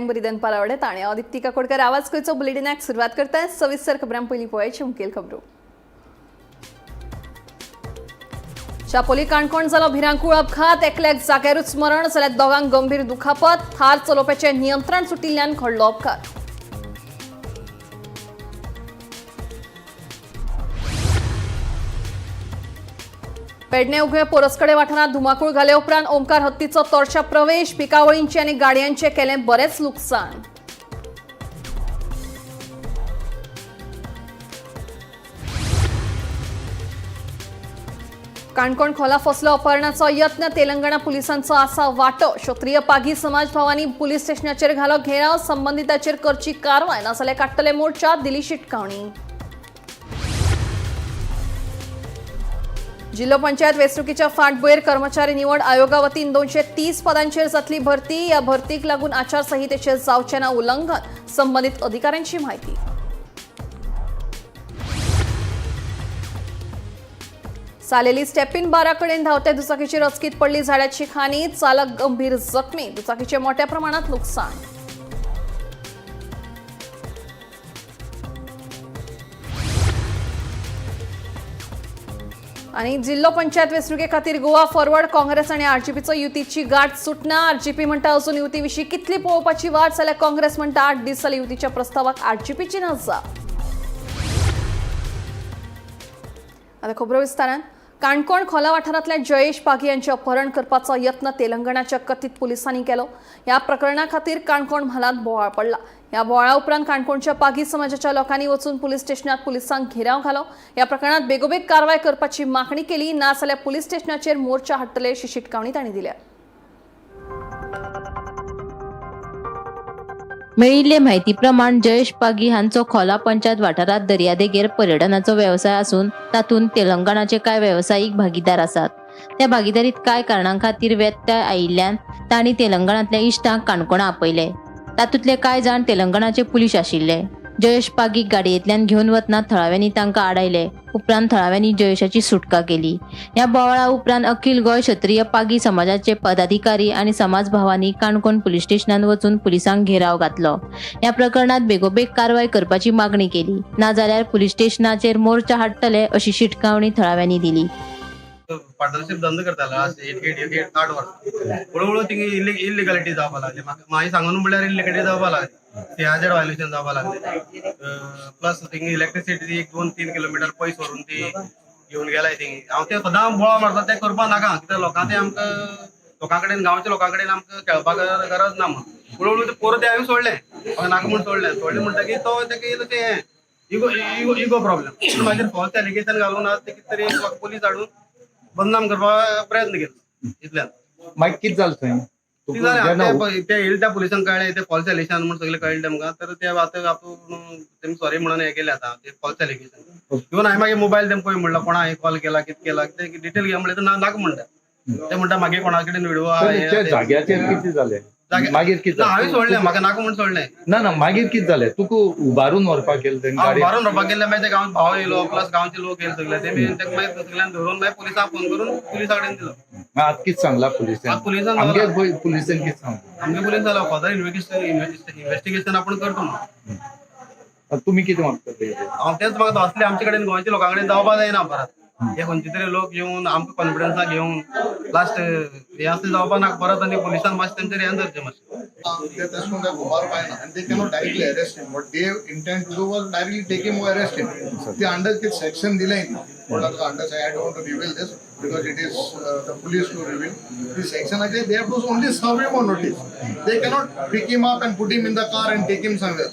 बरी दनपार आवडे ताणे हांव दीप्ती काकोडकर आवाज खंयचो बुलेटिनाक सुरवात करता. सविस्तर खबरां पयलीं पळोवया मुखेल खबरो. चापोली काणकोण जालो भिरांकूळ अपघात. एकल्याक जाग्यारूच मरण जाल्यार दोगांक गंभीर दुखापत. थार चलोवप्याचें नियंत्रण सुटिल्ल्यान घडलो अपघात. पेडणे उगवे पोरसकडे वाठारांत धुमाकूळ घाले उपरांत ओंकार हत्तीचो तोरशा प्रवेश. पिकावळींचे आनी गाडयांचे केलें बरेंच लुकसाण. काणकोण खोला फसलो अपहरणाचो यत्न. तेलंगणा पुलिसांचो आसा वाटो. क्षत्रिय पागी समाज भावांनी पुलीस स्टेशनाचेर घालो घेराव. संबंधिताचेर करची कारवाय, नाजाल्यार काडटले मोर्चा, दिली शिटकावणी. जिल्हो पंचायत वेंचणुकीच्या फाटभुंयेर कर्मचारी निवड आयोगा वतीन 230 पदांचेर जातली भरती. या भरतीक लागून आचारसंहितेचे जावचें ना उल्लंघन, संबंधित अधिकाऱ्यांची माहिती. सालेली स्टेपिन बाराकडेन धावत्या दुचाकीचेर अचकीत पडली झाडाची खानी. चालक गंभीर जखमी. दुचाकीचे मोठ्या प्रमाणात नुकसान. आणि जिल्हो पंचायत वेंचणुके खातीर गोवा फॉरवर्ड, काँग्रेस आणि आरजीपीचो युतीची गाठ सुटना. आरजीपी म्हणटा अजून युती विशीं कितली पळोवपाची वाट, जाल्यार काँग्रेस म्हणटा 8 दीस जाले युतीच्या प्रस्तावाक आरजीपीची ना जाप. आता खबरो विस्तारान. काणकोण खोला वाठारांतल्या जयेश पागी यांचे अपहरण करपाचो यत्न तेलंगणाच्या कथीत पुलिसांनी केलो. ह्या प्रकरणा खातीर काणकोण म्हालांत बोवाळ पडला. ह्या बोवाळा उपरांत काणकोणच्या पागी समाजाच्या लोकांनी वचून पुलीस स्टेशनात पुलिसांक घेराव घालो. ह्या प्रकरणात बेगोबेग कारवाय करपाची मागणी केली. नाजाल्यार पुलीस स्टेशनाचेर मोर्चा हाडटले अशी शिटकावणी तांणी दिल्या. मेळिल्ले म्हायती प्रमाण जयेश पागी हांचो खोला पंचायत वाठारांत दर्यादेगेर पर्यटनाचो वेवसाय आसून तातूंत तेलंगणाचे कांय वेवसायीक भागीदार आसात. त्या भागीदारीत कांय कारणां खातीर व्यत्यय आयिल्ल्यान तांणी तेलंगणांतल्या इश्टांक काणकोणा आपयले. तातूंतले कांय जाण तेलंगणाचे पुलीस आशिल्ले. जयेश पागीक गाडयेंतल्यान घेवन वतना थळाव्यांनी तांकां आडायले. उपरांत थळाव्यांनी जयेशाची सुटका केली. ह्या बोवाळा उपरांत अखिल गोंय क्षत्रिय पागी समाजाचे पदाधिकारी आनी समाज भावांनी काणकोण पुलीस स्टेशनात वचून पुलिसांक घेराव घातलो. ह्या प्रकरणात बेगोबेग कारवाय करपाची मागणी केली, नाजाल्यार पुलीस स्टेशनाचेर मोर्चा हाडटले अशी शिटकावणी थळाव्यांनी दिली. पार्टनरशीप धंदो करतालो लास्ट 8 8 वर्सां. हळू हळू थिंगा इलिगलिटी जावपा लागली. म्हाका मागीर सांगून म्हणल्यार इलिगलिटी जावपा लागली, सीआरझेड व्हायोलेशन जावपा लागले. प्लस थिंगा इलेक्ट्रिसिटी 1 2 3 किलोमिटर पयस व्हरून ती घेवन गेलाय. थिंगा हांव ते सदां बोवाळ मारता, ते करपा नाका, कित्याक लोकां ते आमकां लोकां कडेन गांवच्या लोकां कडेन आमकां खेळपाक गरज ना म्हणून. हळू हळू ते पोरं ते हांवें सोडलें, म्हाका नाका म्हूण सोडलें. सोडलें म्हणटकीर तो तेका येयलो ते हें इगो इगो इगो प्रॉब्लम. मागीर फॉल्स एलिगेशन घालून आज ते कितें तरी म्हाका पुलीस हाडून बदनाम करपाक प्रयत्न केलो इतल्यान. मागीर कितें जालें थंय? कितें जालें, ते येयले त्या पुलिसांक कळ्ळें, ते फॉल्स एलिगेशन म्हूण सगळें कळ्ळें तेमकां. तर ते आतां आपूण तेमी सॉरी म्हणून हें केलें. आतां ते फॉल्स एलिगेशन इवन हांवें मागीर मोबायल तेम पळय म्हणलो, कोणा हांवें कॉल केला, कितें केला ते डिटेल घे म्हणलें तर नाका म्हणटा. ते म्हणटा मागीर कोणा कडेन व्हिडिओ त्या जाग्याचेर कितें जालें मागीर? कितें? हांवें सोडलें, म्हाका नाका म्हूण सोडलें. ना ना, मागीर कितें जालें? तुका उबारून व्हरपाक गेले तेंकां गाडी? उबारून व्हरपाक गेल्ले. मागीर ते गांवांत भाव येयलो, प्लस गांवचे लोक येयले सगळे. तेमी तेका मागीर सगळ्यांक धरून मागीर पुलिसांक फोन करून पुलिसा कडेन दिलो. आतां कितें सांगला पुलिसान? पुलिसान आमगे पुलिसान कितें सांगला? आमगे पुलीस जालो फर्दर इन्व्हेस्टिगेशन आपूण करता म्हणून. तुमी कितें मागता ते? हांव तेच मागता, असले आमचे कडेन गोंयच्या लोकां कडेन जावपा जायना परत. हे खंयचे तरी लोक येवन आमकां कॉन्फिडन्सा घेवन लास्ट हे असले जावपा नाका परत. आनी पुलिसान मातशें तेंचेर हें धरचें मातशें. ते तशें करून ताका उबारपाक पायना आनी they cannot directly arrest him. What they intend to do was directly take him or arrest him. ते अंडर कितें सेक्शन दिलें म्हणल्यार तुका under, I don't reveal this because it is the police to reveal. ती सेक्शनाचेर they have to only serve him on notice. They cannot pick him up and put him in the car and take him somewhere.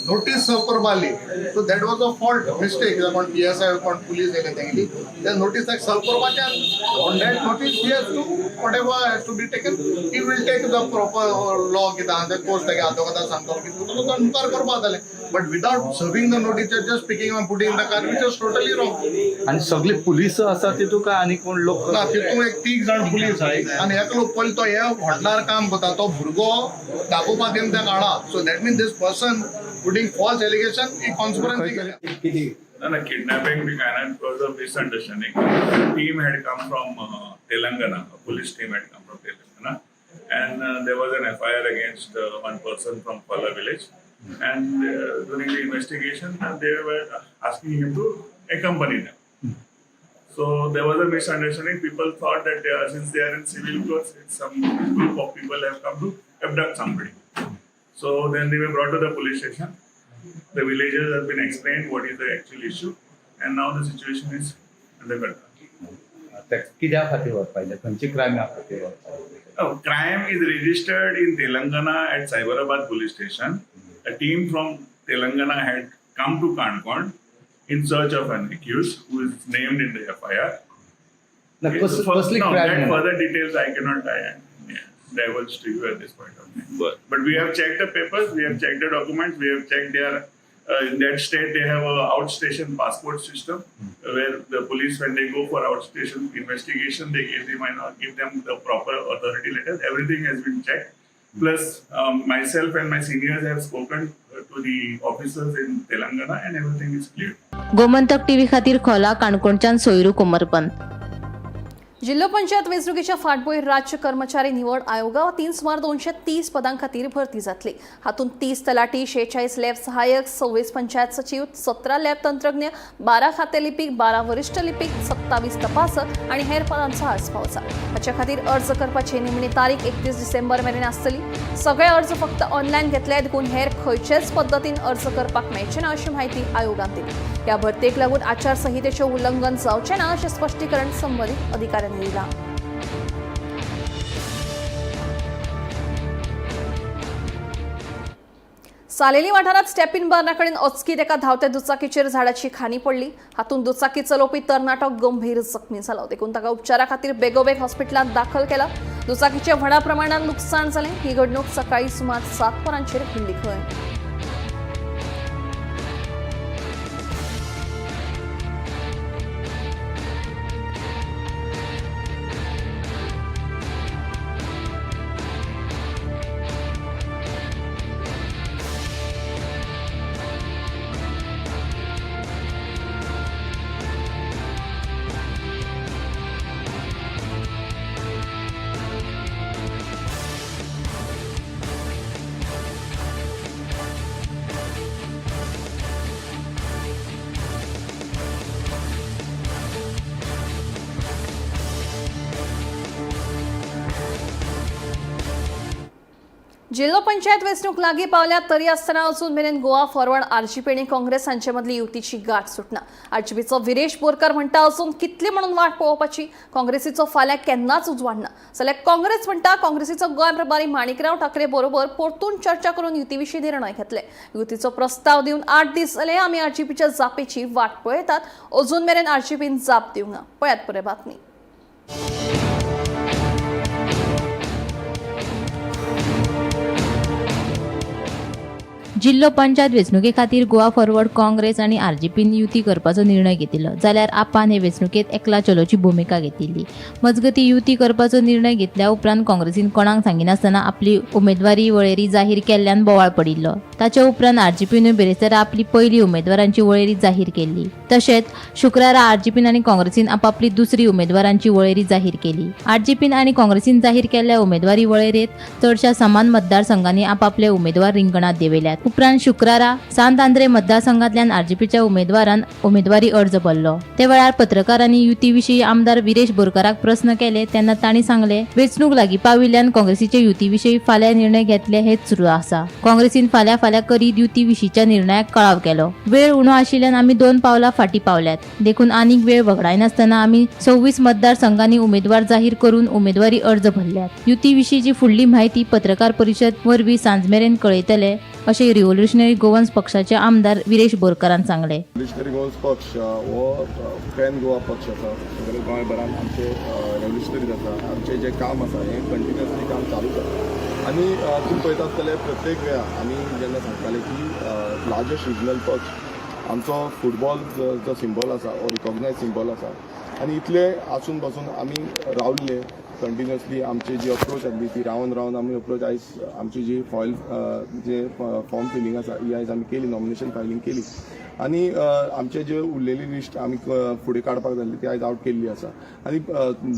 Notice serve करपा आसली. So that was a fault, mistake. कोण PSI, कोण police येयले तेंगेली त्या notice ताका सर्व करपाचें. On that notice he has to, whatever has to be taken, he will take the proper law. कितें आहा ते कोर्स तागे आदवोगादा सांगतलो कितें तो मुखार करपा जातालें. But without serving the notice, just picking and putting the car, which is totally wrong. आनी सगळे पुलीस आसा तितून काय आनी कोण लोक? ना, तितून एक तीग जाण पुलीस आहाय आनी एकलो पयलो तो हे हॉटेलार काम करता, तो भुरगो दाखोवपाक तेम त्या काडा. So that mean this person putting false allegation he conspiracy केल्या. No, no, kidnapping बी काय ना, it was a misunderstanding. Team had come from Telangana, a police team had come from Telangana. And there was an FIR against one person from Kola village. And during the investigation, they were asking him to accompany them. So there was a misunderstanding. People thought that they are, since they are in civil clothes, it's some group of people have come to abduct somebody. So then they were brought to the police station. The villagers have been explained what is the actual issue, and now the situation is under control. ते कित्या खातीर व्हरपा आयले, खंयचे क्रायमा खातीर व्हरपा आयले? Oh, crime is registered in Telangana at Cyberabad police station. A team from Telangana had come to Kankan in search of an accused who is named in the FIR. ना, Okay, so कसली no, crime? That further details I cannot divulge to you at this point of time. But we have checked the papers, we have checked the documents, we have checked their. In that state, they have a outstation passport system where the police, when they go for outstation investigation, they give them and give them the proper authority letters. Everything has been checked. Plus, myself and my seniors have spoken to the officers in Telangana, and everything is clear. Gomantak TV खातीर खोला काणकोणच्यान सोयरू कोमरपंत. जिल्हो पंचायत वेंचणुकेच्या फाटभूंयेर राज्य कर्मचारी निवड आयोगा वतीन सुमार 230 पदां खातीर भरती जातली. हातूंत 30 तलाठी, 46 लॅब सहाय्यक, 26 पंचायत सचीव, 17 लॅब तंत्रज्ञ, 12 खाते लिपीक, 12 वरिश्ठ लिपीक, 27 तपासक आनी हेर पदांचो आस्पाव आसा. हाचे खातीर अर्ज करपाची निमणी तारीख 31 डिसेंबर मेरेन आसतली. सगळे अर्ज फक्त ऑनलायन घेतले देखून हेर खंयचेच पद्दतीन अर्ज करपाक मेळचे ना अशी म्हायती आयोगान दिली. ह्या भरतेक लागून आचारसंहितेचें उल्लंघन जावचें ना अशें स्पश्टीकरण संबंदीत अधिकाऱ्यांनी दिलां. सालेली वाठारात स्टेपिन बार्ना कडेन अचकीत एका धांवत्या दुचाकीचेर झाडाची खानी पडली. हातूंत दुचाकी चलोवपी तरणाटो गंभीर जखमी जालो. देखून ताका उपचारा खातीर बेगोबेग हॉस्पिटलांत दाखल केला. दुचाकीचें व्हडा प्रमाणात लुकसाण जालें. ही घडणूक सकाळी सुमार 7 वरांचेर घडली खंय. जिल्हो पंचायत वेंचणूक लागीं पावल्या तरी आसतना अजून मेरेन गोवा फॉरवर्ड, आरजीपी आनी काँग्रेस हांचे मदली युतीची गांठ सुटना. आरजीपीचो विरेश बोरकर म्हणटा अजून कितली म्हणून वाट पळोवपाची, काँग्रेसीचो फाल्यां केन्नाच उजवाडना. जाल्यार काँग्रेस म्हणटा काँग्रेसीचो गोंय प्रभारी माणिकराव ठाकरे बरोबर परतून चर्चा करून युती विशीं निर्णय घेतले. युतीचो प्रस्ताव दिवन 8 दीस जाले आमी आरजीपीच्या जापेची वाट पळयतात. अजून मेरेन आरजीपीन जाप दिवंक ना. पळयात पुराय बातमी. जिल्हो पंचायत वेंचणुके खातीर गोवा फॉरवर्ड, काँग्रेस आनी आरजीपीन युती करपाचो निर्णय घेतिल्लो. जाल्यार आपान हे वेंचणुकेंत एकला चलोची भुमिका घेतिल्ली. मजगतीं युती करपाचो निर्णय घेतल्या उपरांत काँग्रेसीन कोणाक सांगिनासतना आपली उमेदवारी वळेरी जाहीर केल्ल्यान बोवाळ पडिल्लो. ताचे उपरांत आरजीपीनूय बिरेस्तारा आपली पयली उमेदवारांची वळेरी जाहीर केल्ली. तशेंच शुक्रारा आरजीपीन आनी काँग्रेसीन आपापली दुसरी उमेदवारांची वळेरी जाहीर केली. आरजीपीन आनी काँग्रेसीन जाहीर केल्ल्या उमेदवारी वळेरेंत चडशा समान मतदारसंघांनी आपापले उमेदवार रिंगणात देंवयल्यात. उपरांत शुक्रारा सांत आंद्रे मतदारसंघांतल्यान आरजीपीच्या उमेदवारान उमेदवारी अर्ज भरलो. ते वेळार पत्रकारांनी युती विशीं आमदार विरेश बोरकाराक प्रस्न केले तेन्ना तांणी सांगले, वेंचणूक लागीं पाविल्ल्यान काँग्रेसीचे युती विशीं फाल्यां निर्णय घेतले हेच सुरू आसा. काँग्रेसीन फाल्यां फाल्यां करीत युती विशींच्या निर्णयाक कळाव केलो. वेळ उणो आशिल्ल्यान आमी 2 पावलां फाटीं पावल्यात. देखून आनीक वेळ वगडायनासतना आमी 26 मतदारसंघांनी उमेदवार जाहीर करून उमेदवारी अर्ज भरल्यात. युती विशींची फुडली म्हायती पत्रकार परिशद वरवीं सांजमेरेन कळयतले अशें रिव्होल्युशनरी गोवन्स पक्षाचे आमदार विरेश बोरकारान सांगले. रिव्होल्युशनरी गोवन्स पक्ष हो पॅन गोवा पक्ष आसा. सगळे गोंयभरान आमचे रेव्होल्युशनरीज आसा. आमचें जें काम आसा हें कंटिन्युअसली काम चालूच आसा. आनी तुमी पळयता आसतले प्रत्येक वेळा आमी जेन्ना सांगताले की लार्जस्ट रिजनल पक्ष आमचो फुटबॉल जो सिंबॉल आसा हो रिकॉग्नायज सिंबॉल आसा. आनी इतले आसून पासून आमी रावले कंटिन्युअसली. आमची जी अप्रोच आसली ती रावन रावन आमी अप्रोच आयज आमची जी फॉयल जे फॉर्म फिलींग आसा ही आयज आमी केली, नॉमिनेशन फायलींग केली आनी आमचे जे उरलेली लिस्ट आमी फुडें काडपाक जाल्ली ती आयज आवट केल्ली आसा. आनी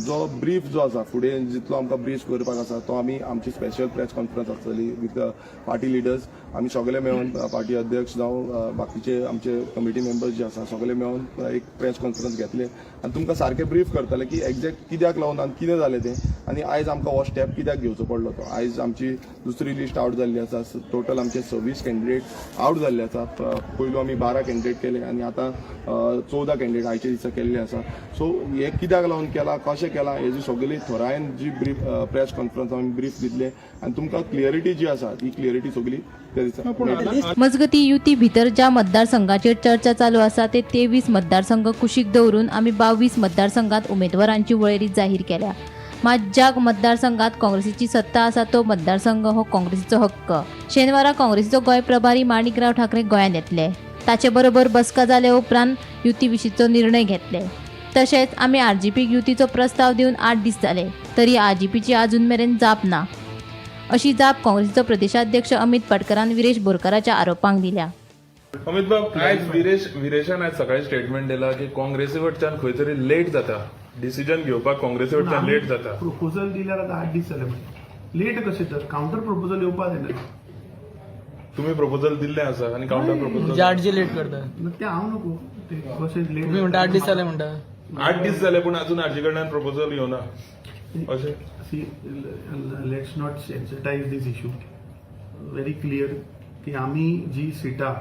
जो ब्रीफ जो आसा फुडें जितलो आमकां ब्रीफ करपाक आसा तो आमी आमची स्पेशल प्रेस कॉन्फरन्स आसतली विथ पार्टी लिडर्स. आमी सगळे मेळून पार्टी अध्यक्ष जावं बाकीचे आमचे कमिटी मेंबर्स जे आसा सगळे मेळून एक प्रेस कॉन्फरन्स घेतले आनी तुमकां सारकें ब्रीफ करतले की एग्जॅक्ट कित्याक लागून आनी कितें जालें तें आनी आयज आमकां हो स्टेप कित्याक घेवचो पडलो तो. आयज आमची दुसरी लिस्ट आवट जाल्ली आसा. टोटल आमचे 26 कॅन्डिडेट आवट जाल्ले आसा. पयलू आमी 12 कॅन्डिडेट केले आनी आतां 14 कॅन्डिडेट आयच्या दिसा केल्ले आसा. सो हे कित्याक लागून केला, कशें केलां हेजी सगळी थोरायेन जी ब्रीफ प्रेस कॉन्फरन्स आमी ब्रीफ दितले आनी तुमकां क्लियरिटी जी आसा ती क्लियरिटी सगळी त्या दिसा मेळटली. मजगती, युती भितर ज्या मतदारसंघाचेर चर्चा चालू आसा ते 23 मतदारसंघ कुशीक दवरून आमी 22 मतदारसंघात उमेदवारांची वळेरी जाहीर केल्या. मात ज्या मतदारसंघात काँग्रेसीची सत्ता आसा तो मतदारसंघ हो काँग्रेसीचो हक्क. शेनवारा काँग्रेसीचो गोंय प्रभारी माणिकराव ठाकरे गोंयांत येतले. ताचे बरोबर बसका जाले उपरांत युती विशींचो निर्णय घेतले. तशेंच आमी आरजीपीक युतीचो प्रस्ताव दिवन 8 दीस जाले तरी आरजीपीची अजून मेरेन जाप ना, अशी जाप काँग्रेसीचो प्रदेशाध्यक्ष अमित पाटकरान विरेश बोरकाराच्या आरोपांक दिल्या. अमित बाब, आयज विरेशान आयज सकाळी स्टेटमेंट दिला की काँग्रेसी वटच्यान खंय तरी लेट जाता, डिसिजन घेवपाक काँग्रेसी वटच्यान लेट जाता. प्रपोजल दिल्यार आतां 8 दीस जाले, म्हणजे लेट कशें तर? कावंटर प्रपोजल येवपा जायना. तुम्ही प्रपोजल दिल्लें आसा आनी कावंटर प्रपोजल आठ लेट करता. ते हांव नको ते कशें लेट. तुम्ही म्हणटा 8 दीस जाले म्हणटा. 8 दीस जाले पूण अजून हाजे कडल्यान प्रपोजल येवना अशें. See, let's not sensitize this issue. Very clear की आमी जी सिटां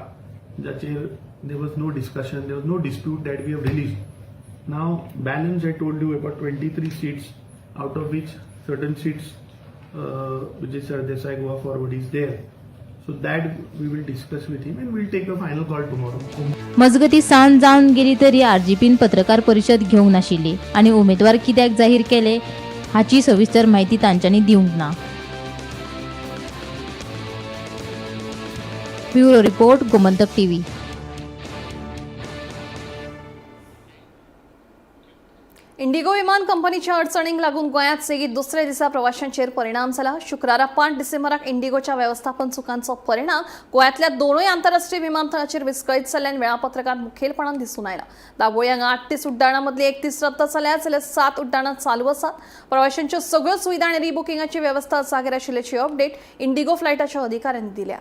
जाचेर there was no discussion, there was no dispute that we have release. Now balance I told you about 23 seats, out of which certain seats Vijay Sardesai Goa Forward is there. So that we will discuss with him and we'll take a final call tomorrow. मजगती, सांज जावन गेली तरी आरजीपीन पत्रकार परिशद घेवंक नाशिल्ली आनी उमेदवार कित्याक जाहीर केले हाची सविस्तर माहिती तांच्यांनी दिवंक ना. Bureau report, Gomantak TV. Indigo विमान कंपनीच्या अडचणींक लागून गोंयांत सेगीत दुसऱ्या दिसा प्रवाशांचेर परिणाम जाला. शुक्रारा 5 डिसेंबराक इंडिगोच्या वेवस्थापन चुकांचो परिणाम गोंयांतल्या दोनूय आंतरराष्ट्रीय विमानतळाचेर विस्कळीत जाल्ल्यान वेळापत्रकांत मुखेलपणान दिसून आयला. दाबोळी हांगा 38 उड्डाणां मदली 31 रद्द जाल्या जाल्यार 7 उड्डाणां चालू आसात. प्रवाशांच्यो सगळ्यो सुविधा आनी रिबुकिंगाची वेवस्था जागेर आशिल्ल्याची अपडेट इंडिगो फ्लायटाच्या अधिकाऱ्यांनी दिल्या.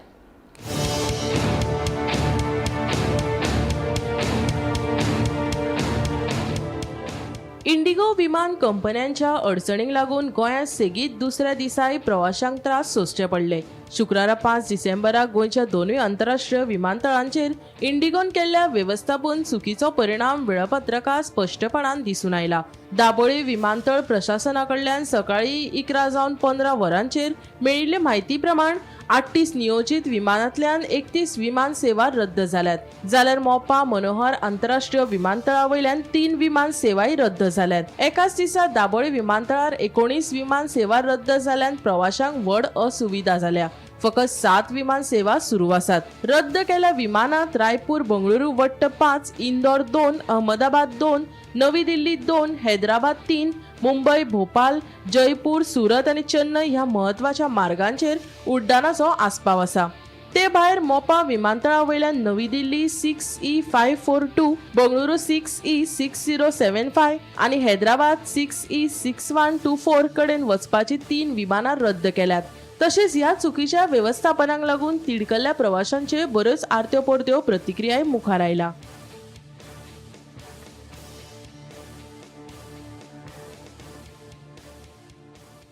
इंडिगो विमान कंपन्यांच्या अडचणींक लागून गोंयांत सेगीत दुसऱ्या दिसाय प्रवाशांक त्रास सोंसचे पडले. शुक्रारा 5 डिसेंबराक गोंयच्या दोनूय आंतरराष्ट्रीय विमानतळांचेर इंडिगोन केल्ल्या वेवस्थापन चुकीचो परिणाम वेळापत्रकात स्पश्टपणान दिसून आयला. दाबोळी विमानतळ प्रशासना कडल्यान सकाळी 11:15 वरांचेर मेळिल्ले म्हायती प्रमाण 38 नियोजीत विमानांतल्यान 31 विमान सेवा रद्द जाल्यात, जाल्यार मोपा मनोहर आंतरराष्ट्रीय विमानतळा वयल्यान 3 विमान सेवाय रद्द जाल्यात. एकाच दिसा दाबोळी विमानतळार 19 विमान सेवा रद्द जाल्ल्यान प्रवाशांक व्हड असुविधा जाल्या. फकत 7 विमान सेवा सुरू आसात. रद्द केल्या विमानात रायपूर बंगळुरू वट्ट 5, इंदोर 2, अहमदाबाद 2, नवी दिल्ली 2, हैदराबाद 3, मुंबय, भोपाल, जयपूर, सुरत आनी चेन्नय ह्या म्हत्वाच्या मार्गांचेर उड्डाणाचो आस्पाव आसा. ते भायर मोपा विमानतळा वयल्यान नवी दिल्ली 6E 542, Bengaluru 6E 6075 आनी हैदराबाद 6E 6124 कडेन वचपाची 3 विमानां रद्द केल्यात. तशेंच ह्या चुकीच्या वेवस्थापनाक लागून तिडकल्ल्या प्रवाशांचे बऱ्योच आरत्यो परत्यो प्रतिक्रियाय मुखार आयला.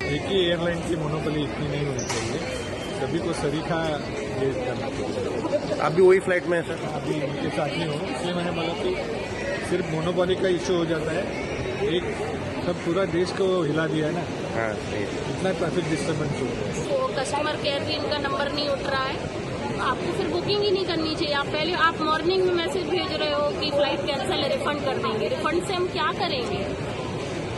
एक ही एयरलाइन की मोनोपोली इतनी नहीं होनी चाहिए, सभी को सरीखा ये करना चाहिए. आप भी वही फ्लाइट में है सर? अभी उनके साथ ही हूँ, इसलिए मैंने बोला कि सिर्फ मोनोपोली का इश्यू हो जाता है, एक सब पूरा देश को हिला दिया है ना. हाँ, सही. इतना ट्रैफिक डिस्टर्बेंस हो गया है. वो कस्टमर केयर भी इनका नंबर नहीं उठ रहा है. आपको फिर बुकिंग ही नहीं करनी चाहिए. आप पहले आप मॉर्निंग में मैसेज भेज रहे हो कि फ्लाइट कैंसिल है, रिफंड कर देंगे. रिफंड से हम क्या करेंगे?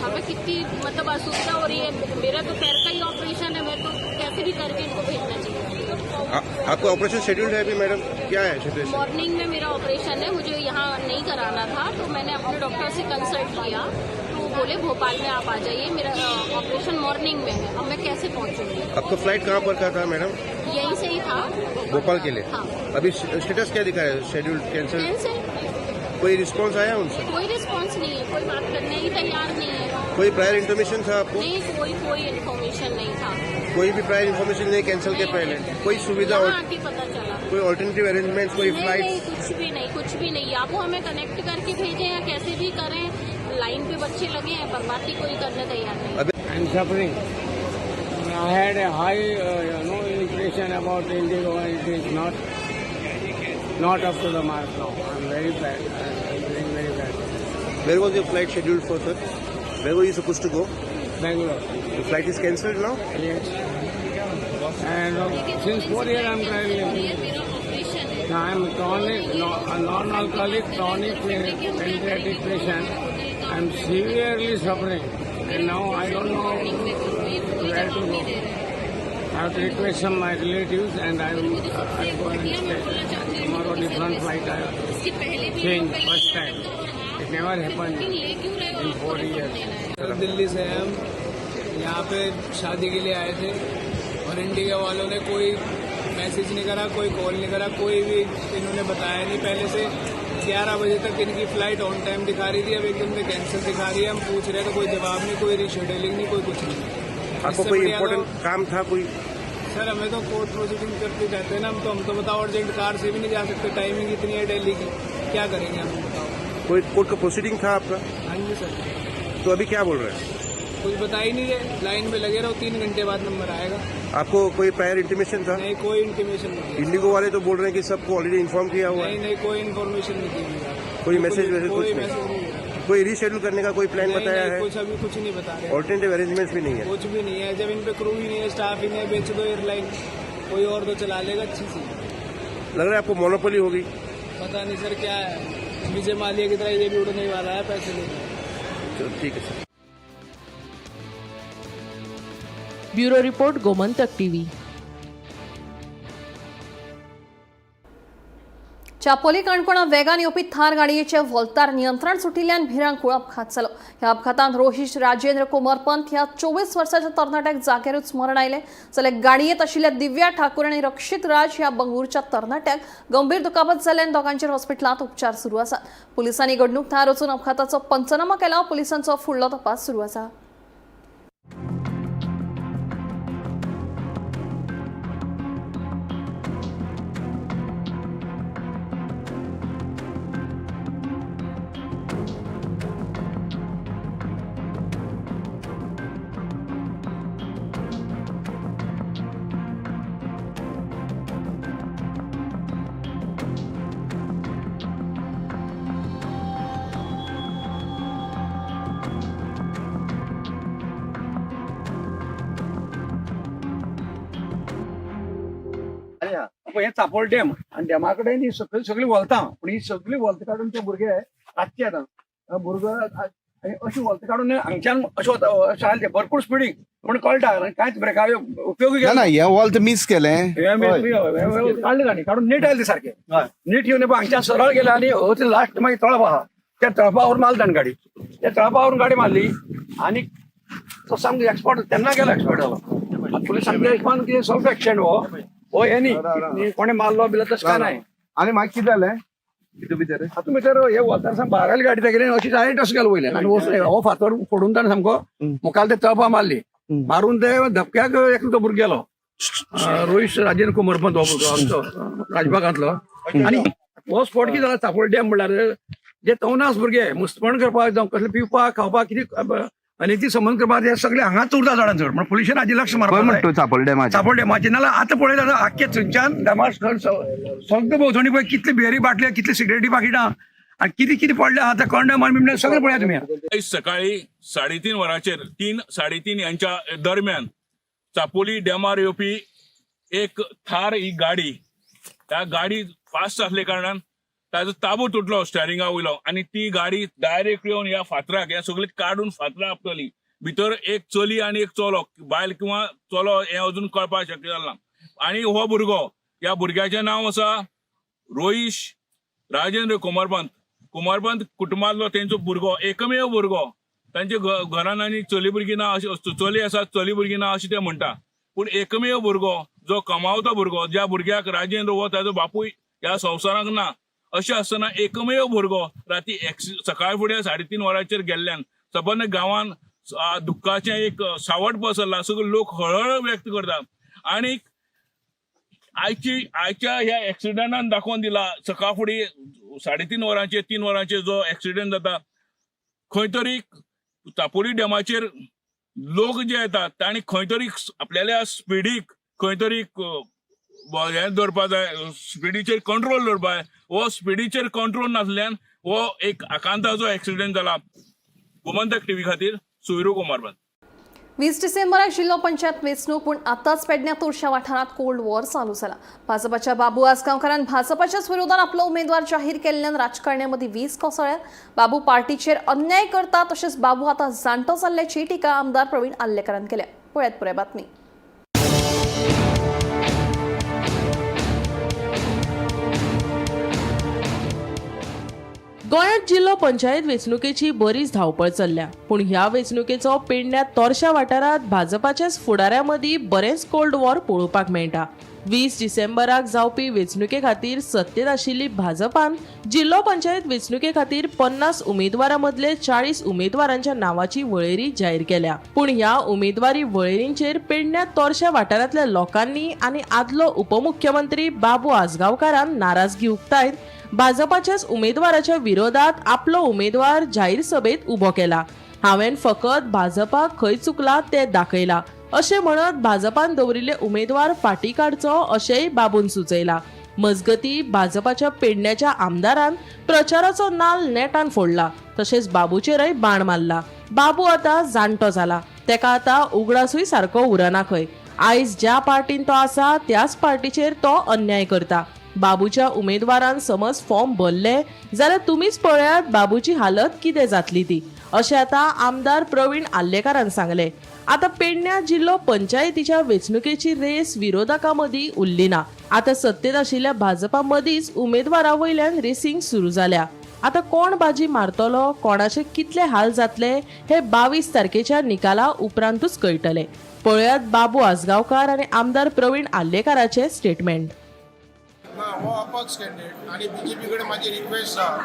हमें कितनी मतलब असुविधा हो रही है. मेरा तो पैर का ही ऑपरेशन है, मैं तो कैसे भी करके इनको भेजना चाहिए. आपका ऑपरेशन शेड्यूल्ड है अभी मैडम, क्या है सिचुएशन? मॉर्निंग में मेरा ऑपरेशन है, मुझे यहाँ नहीं कराना था, तो मैंने अपने डॉक्टर से कंसल्ट किया तो वो बोले भोपाल में आप आ जाइए, मेरा ऑपरेशन मॉर्निंग में है। अब मैं कैसे पहुँचूंगी? आपका फ्लाइट कहाँ पर का था मैडम? यहीं से ही था, भोपाल के लिए। हाँ। अभी स्टेटस क्या दिखा है? Schedule cancel? Cancel. कोई रिस्पॉन्स आया उनसे? कोई रिस्पॉन्स नहीं है, कोई बात करने ही तैयार नहीं है। कोई प्रायर इंफॉर्मेशन था आपको? नहीं, कोई कोई इन्फॉर्मेशन नहीं था। कोई भी प्रायर इन्फॉर्मेशन नहीं कैंसिल के पहले? कोई सुविधा, यहाँ आके पता चला। कोई ऑल्टरनेटिव अरेंजमेंट, कोई नहीं, फ्लाइट? नहीं, कुछ भी नहीं, कुछ भी नहीं। या वो हमें कनेक्ट करके भेजें या कैसे भी करें, लाइन पे बच्चे लगे हैं, पर बाकी कोई करने तैयार नहीं। I am suffering. I had a high impression about IndiGo and it is not up to the mark now. I am very bad. I am feeling very bad. Where was your flight scheduled for, sir? Where were you supposed to go? Bangalore. The flight is cancelled now? Yes. And since 4 years I am traveling. Now I am chronic, non-alcoholic, chronic pancreatic patient. I am severely suffering, and now I don't know where to go. I have to request some my relatives, and I will go and stay. Tomorrow different flight I change first time. It never happened in 4 years. Delhi से हम यहाँ pay शादी K लिए आए थे और Indigo वालों ने कोई message नहीं करा, कोई कॉल नहीं करा, कोई भी इन्होंने बताया नहीं। पहले से 11 बजे तक इनकी फ्लाइट ऑन टाइम दिखा रही थी, अब एकदम से कैंसिल दिखा रही है। हम पूछ रहे हैं तो कोई जवाब नहीं, कोई रीशेड्यूलिंग नहीं, कोई कुछ नहीं। आपको कोई इम्पोर्टेंट काम था कोई? सर हमें तो कोर्ट प्रोसीडिंग करते जाते हैं ना हम तो बताओ अर्जेंट कार से भी नहीं जा सकते, टाइमिंग इतनी है दिल्ली की, क्या करेंगे हम बताओ। कोई कोर्ट का प्रोसीडिंग था आपका? हाँ जी सर। तो अभी क्या बोल रहे हैं? कुछ बता ही नहीं रहे, लाइन में लगे रहो, 3 घंटे बाद नंबर आएगा। आपको कोई प्रायर इंटीमेशन था? नहीं, कोई इंटीमेशन नहीं। इंडिगो वाले तो बोल रहे हैं कि सबको ऑलरेडी इन्फॉर्म किया हुआ है। नहीं नहीं, कोई इन्फॉर्मेशन नहीं दी। कोई मैसेज वैसेज कुछ नहीं? कोई रीशेड्यूल करने का कोई प्लान बताया है? कुछ अभी कुछ नहीं बता रहे। ऑल्टरनेटिव अरेंजमेंट्स भी नहीं है? कुछ भी नहीं है। जब इन पे क्रू ही नहीं है, स्टाफ ही नहीं है, बेच दो एयरलाइन, कोई और तो चला लेगा अच्छी सी। लग रहा है आपको मोनोपोली होगी? पता नहीं सर क्या है, विजय माल्या की तरह ये भी उड़ने वाला है पैसे लेकर। चलो ठीक है sir. Bureau report, Gomantak TV. Chapoli काणकोणा वेगान येवपी थार गाडयेचे व्होल्तार नियंत्रण सुटिल्ल्यान भिरांकूळ अपघात जालो. ह्या अपघातांत रोहिश राजेंद्र कोमरपंत ह्या 24 वर्साच्या तरणाट्याक जाग्यारूच मरण आयलें, जाल्यार गाडयेंत आशिल्ल्या दिव्या ठाकूर आनी रक्षित राज ह्या बंगळुरूच्या तरणाट्याक गंभीर दुखापत जाल्ल्यान दोगांचेर हॉस्पिटलांत उपचार सुरू आसात. पुलिसांनी घडणूक थळार वचून अपघाताचो पंचनामा केला. पुलिसांचो फुडलो तपास सुरू आसा. हे चापोल डॅम आणि डॅमा कडेन ही सगळी सगळी वलतां, पूण ही सगळी वलतां काडून ते भुरगे रातचे येता भुरगो आनी अशी वलतां काडून हांगच्यान अशें वता, अशें आयले ते भरपूर स्पिडीक, पूण कळटा कांयच ब्रेका उपयोग ना, हे वॉल्त मिस केलें, काडलें तांणी, काडून नीट आयले ते सारके नीट येवन हांगच्यान सरळ गेले आनी हो लास्ट मागीर तळप आहा, त्या तळपावरून मारली ताणें गाडी, त्या तळपावरून गाडी मारली आनी तो सामको एक्सपर्ट तेन्ना गेलो, एक्सपर्ट जालो. पुलीस सामके हिशोबान कितें सेल्फ एक्सिडेंट हो हो हे न्ही, कोणें मारलो बिलो तशें काय नाय. आनी मागीर कितें जालें तितून भितर? हातूंत भितर हे वतार सामकें भायर आयली गाडी तेगेली अशी डायरेक्ट अशें गेलो वयल्यान आनी हो फातर फोडून ताणें सामको मुखार ते तळपा मारली, मारून ते धपक्याक एकलो तो भुरगो गेलो, रोहित राजेंद्र कुमरपंत हो भुरगो आमचो राजबागांतलो. आनी हो स्पॉट कितें जाला चापोल डॅम म्हणल्यार जे तवनास भुरगे मुस्तपण करपाक जावं कसलें पिवपाक खावपाक कितें आनी ती संबंद करपाक हे सगळे हांगाच उरता चडान चड, म्हण पुलिशेन हाजी लक्ष मारपाक म्हणटा चापोल डॅमाचेर, चापोल डॅमाचेर. नाल्यार आतां पळयता जाल्यार आख्खे थंयच्यान डॅमा सगळे भोंवतणी पळय कितले बियरी बाटले, कितले सिगरेटी पाकिटां आनी कितें कितें पडलें आतां कंडम आनी बिमडें सगळें पळया तुमी. सकाळी 3:30 वरांचेर 3-3:30 यांच्या दरम्यान चापोली डॅमार येवपी एक थार ही गाडी, त्या गाडी फास्ट आसले कारणान ताजो ताबो तुटलो स्टेरिंगा वयलो आनी ती गाडी डायरेक्ट येवन ह्या फातराक ह्या सगळी काडून फातरां आपटली. भितर एक चली आनी एक चलो, बायल किंवा चलो हें अजून कळपाक शक्य जालें ना. आनी हो भुरगो, ह्या भुरग्याचें नांव आसा रोहिश राजेंद्र कुमारपंत. कुमारपंत कुटुंबांतलो तेंचो भुरगो, एकमेव भुरगो. तांच्या घरान आनी चली भुरगीं ना अशें, चली आसा चली भुरगीं ना अशें ते म्हणटा, पूण एकमेव भुरगो जो कमावतो भुरगो, ज्या भुरग्याक राजेंद्र हो ताजो बापूय ह्या संवसाराक ना अशें आसतना एकमेव भुरगो राती सकाळ फुडें 3:30 वरांचेर गेल्ल्यान सबंद गांवान दुख्खाचें एक सावट पसरलां. सगळे लोक हळहळ व्यक्त करतात. आनी आयच्या ह्या एक्सिडंटान दाखोवन दिला, सकाळ फुडें 3:30 वरांचेर 3 वरांचेर जो एक्सिडंट जाता, खंय तरी चापोली डॅमाचेर लोक जे येतात तांणी खंय तरी आपल्याल्या स्पिडीक खंय तरी हें दवरपा जाय, स्पिडीचेर कंट्रोल दवरपा जाय. हो स्पिडीचेर कंट्रोल नासल्यान हो एक आकांताचो एक्सिडंट जाला. गोमंतक टीव्ही खातीर सुयरू कुमारपंत. 20 डिसेंबराक जिल्हो पंचायत वेंचणूक, पूण आतांच पेडण्या तोरशा वाठारांत कोल्ड वॉर चालू जाला. भाजपाच्या बाबू आजगांवकारान भाजपाच्याच विरोधात आपलो उमेदवार जाहीर केल्ल्यान राजकारण्यां मदीं वीज कोसळ्या. बाबू पार्टीचेर अन्याय करता, तशेंच बाबू आतां जाणटो जाल्ल्याची टिका आमदार प्रवीण आर्लेकारान केल्या. पळयात पुराय बातमी. गोंयांत जिल्हो पंचायत वेंचणुकेची बरीच धांवपळ चल्ल्या, पूण ह्या वेंचणुकेचो पेडण्या तोरशा वाठारांत भाजपाच्याच फुडाऱ्यां मदीं बरेंच कोल्ड वॉर पळोवपाक मेळटा. 20 डिसेंबराक जावपी वेंचणुके खातीर सत्तेत आशिल्ली भाजपान जिल्हो पंचायत वेंचणुके खातीर 50 उमेदवारां मदले 40 उमेदवारांच्या नांवाची वळेरी जाहीर केल्या. पूण ह्या उमेदवारी वळेरींचेर पेडण्या तोरशा वाठारांतल्या लोकांनी आनी आदलो उपमुख्यमंत्री बाबू आजगांवकारान नाराजगी उक्तायत भाजपाच्याच उमेदवाराच्या विरोधात आपलो उमेदवार जाहीर सभेत उबो केला. हांवें फकत भाजपाक खंय चुकला तें दाखयला अशें म्हणत भाजपान दवरिल्ले उमेदवार फाटी काडचो अशेंय बाबून सुचयला. मजगती भाजपाच्या पेडण्याच्या आमदारान प्रचाराचो नाल नेटान फोडला, तशेंच बाबूचेरय बाण मारला. बाबू आतां जाणटो जाला, तेका आतां उगडासूय सारको उरना खंय. आयज ज्या पार्टीन तो आसा त्याच पार्टीचेर तो अन्याय करता. बाबूच्या उमेदवारान समज फॉर्म भरले जाल्यार तुमीच पळयात बाबूची हालत कितें जातली ती, अशें आतां आमदार प्रवीण आर्लेकारान सांगलें. आतां पेडण्या जिल्हो पंचायतीच्या वेंचणुकेची रेस विरोधकां मदीं उरली ना. आतां सत्तेत आशिल्ल्या भाजपा मदींच उमेदवारा वयल्यान रेसींग सुरू जाल्या. आतां कोण बाजी मारतलो, कोणाचे कितले हाल जातले हे 22 तारखेच्या निकाला उपरांतूच कळटले. पळयात बाबू आजगांवकार आनी आमदार प्रवीण आर्लेकाराचे स्टेटमेंट. ना, हो अपक्ष कॅन्डिडेट आनी बीजेपी कडेन म्हाजी रिक्वेस्ट आहा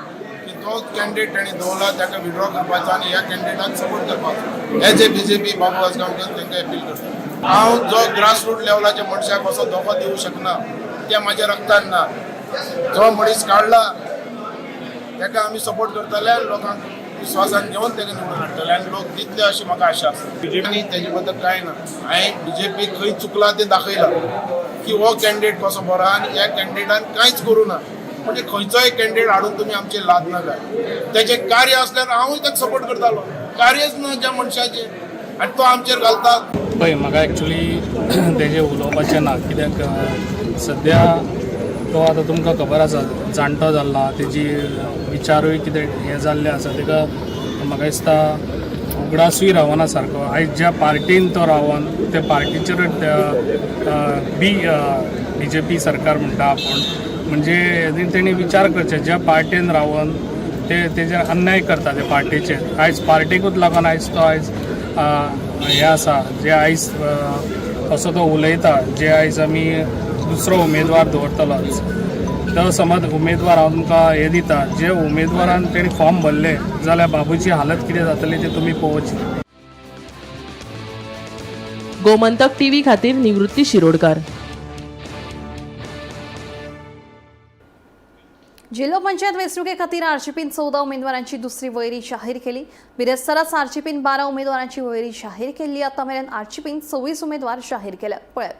की तो कॅन्डिडेट ताणें दवरला ताका विड्रॉ करपाचो आनी ह्या कॅन्डिडेटाक सपोर्ट करपाचो. एज ए बीजेपी बाबू आजगांवकर तांकां अपील करता. हांव जो ग्रासरूट लेवलाच्या मनशाक असो धोको दिवंक शकना, तें म्हाज्या रक्तान ना. जो मनीस काडला ताका आमी सपोर्ट करतले आनी लोकांक विस्वासान घेवन ताका निवडून हाडटले आनी लोक दितले अशी म्हाका आशा आसा. आनी तेजे बद्दल कांय ना. हांवें बीजेपी खंय चुकला तें दाखयलां की हो कॅन्डिडेट कसो बरो आनी ह्या कॅन्डिडेटान कांयच करूं ना. म्हणजे खंयचोय कॅन्डिडेट हाडून तुमी आमचेर लाद नाका. तेजें कार्य आसल्यार हांवूय ताका सपोर्ट करतालो. कार्यच ना ज्या मनशाचें आनी तो आमचेर घालता. पळय, म्हाका एक्चुली तेजें उलोवपाचें ना, कित्याक सद्या तो आतां तुमकां खबर आसा जाणटो जाला, तेजी विचारूय कितें हें जाल्लें आसा. ताका म्हाका दिसता उगडासूय रावना सारको. आयज ज्या पार्टीन तो रावन त्या पार्टीचेर बीजेपी सरकार म्हणटा आपूण, म्हणजे तेणी विचार करचे ज्या पार्टीन रावन ते तेजेर अन्याय करता ते पार्टीचेर. आयज पार्टीकूच लागून आयज तो आयज हें आसा जे आयज असो तो उलयता, जे आयज आमी दुसरो उमेदवार दवरतलो तो समज उमेदवार हांव तुमकां हें दिता, जे उमेदवारान तेणी फॉर्म भरले जाल्यार बाबूची हालत कितें जातली ते तुमी पळोवची. गोमंतक टीव्ही खातीर निवृत्ती शिरोडकर. जिल्हो पंचायत वेंचणुके खातीर आरजीपीन 14 उमेदवारांची दुसरी वळेरी जाहीर केली. बिरेस्ताराच आरजीपीन 12 उमेदवारांची वळेरी जाहीर केल्ली. आतां मेरेन आरजीपीन 26 उमेदवार जाहीर केले. पळयात.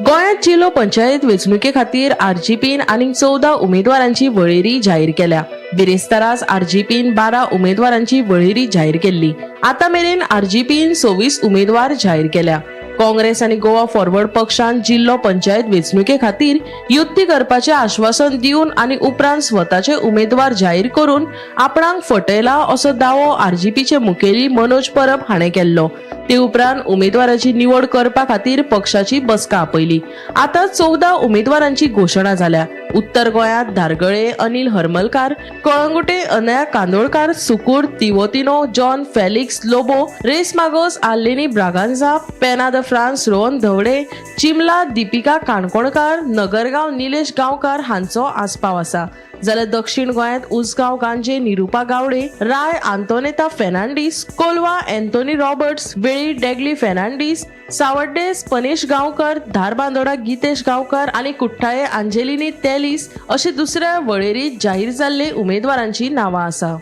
गोंयांत जिल्हो पंचायत वेंचणुके खातीर आरजीपीन आनीक 14 उमेदवारांची वळेरी जाहीर केल्या. बिरेस्ताराच आरजीपीन 12 उमेदवारांची वळेरी जाहीर केल्ली. आतां मेरेन आरजीपीन 26 उमेदवार जाहीर केल्या. काँग्रेस आनी गोवा फॉरवर्ड पक्षान जिल्लो पंचायत वेंचणुके खातीर युती करपाचें आश्वासन दिवन आनी उपरांत स्वताचे उमेदवार जाहीर करून आपणाक फटयला असो दावो आरजीपीचे मुखेली मनोज परब हाणें केल्लो. ते उपरांत उमेदवाराची निवड करपा खातीर पक्षाची बसका आपयली. आतां 14 उमेदवारांची घोशणा जाल्या. उत्तर गोंयांत धारगळे अनिल हरमलकार, कळंगुटे अनया कांदोळकार, सुकूर तिवोतिनो जॉन फेलिक्स लोबो, रेस मागोस आल्लेनी Braganza, Penha the France Rohan Dhawade, Chimla Deepika Kankonkar, Nagargao Nilesh गांवकार हांचो आस्पाव आसा. जाल्यार दक्षिण गोंयांत उसगांव गांजे निरुपा गावडे, राय आंतोनेता फेर्नांडीस, कोलवा एन्थोनी रॉबर्ट्स, वेळी डेगली फेर्नांडीस, सावड्डे पनेश गांवकर, धारबांदोडा गीतेश गांवकर आनी कुठ्ठाळे आंजेलिनी तेलिस अशी दुसऱ्या वळेरीत जाहीर जाल्ले उमेदवारांची नांवां आसा.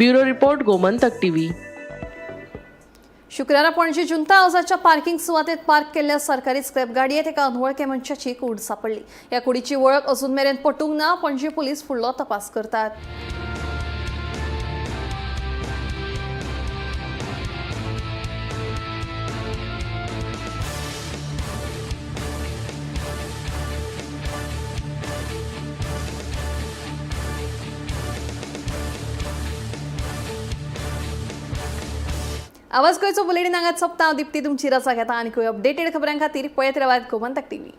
Bureau report, Gomantak TV. शुक्रारा पणजी जुंता हावसाच्या पार्किंग सुवातेत पार्क केल्ल्या सरकारी स्क्रॅप गाडयेत एका अनवळख्या मनशाची कूड सापडली. ह्या कुडीची वळख अजून मेरेन पटूंक ना. पणजी पुलीस फुडलो तपास करतात. आवाज गोंयचो बुलेटीन हांगाच सोंपता. हांव दीप्ती तुमची रजा घेता आनी अपडेटेड खबरां खातीर पळयत रावात गोमंतक टीव्ही.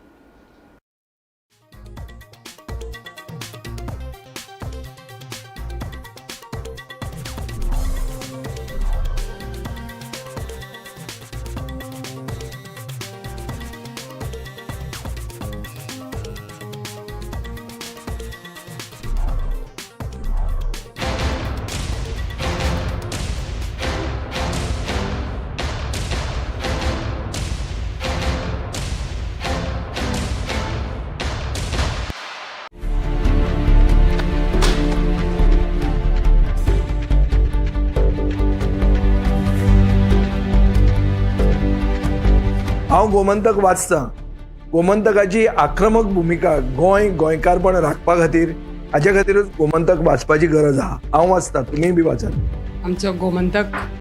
हांव गोमंतक वाचतां. गोमंतकाची आक्रमक भुमिका गोंय गोंयकारपण राखपा खातीर हाजे खातीरूच गोमंतक वाचपाची गरज आहा. हांव वाचतां, तुमीय बी वाचात. आमचो गोमंतक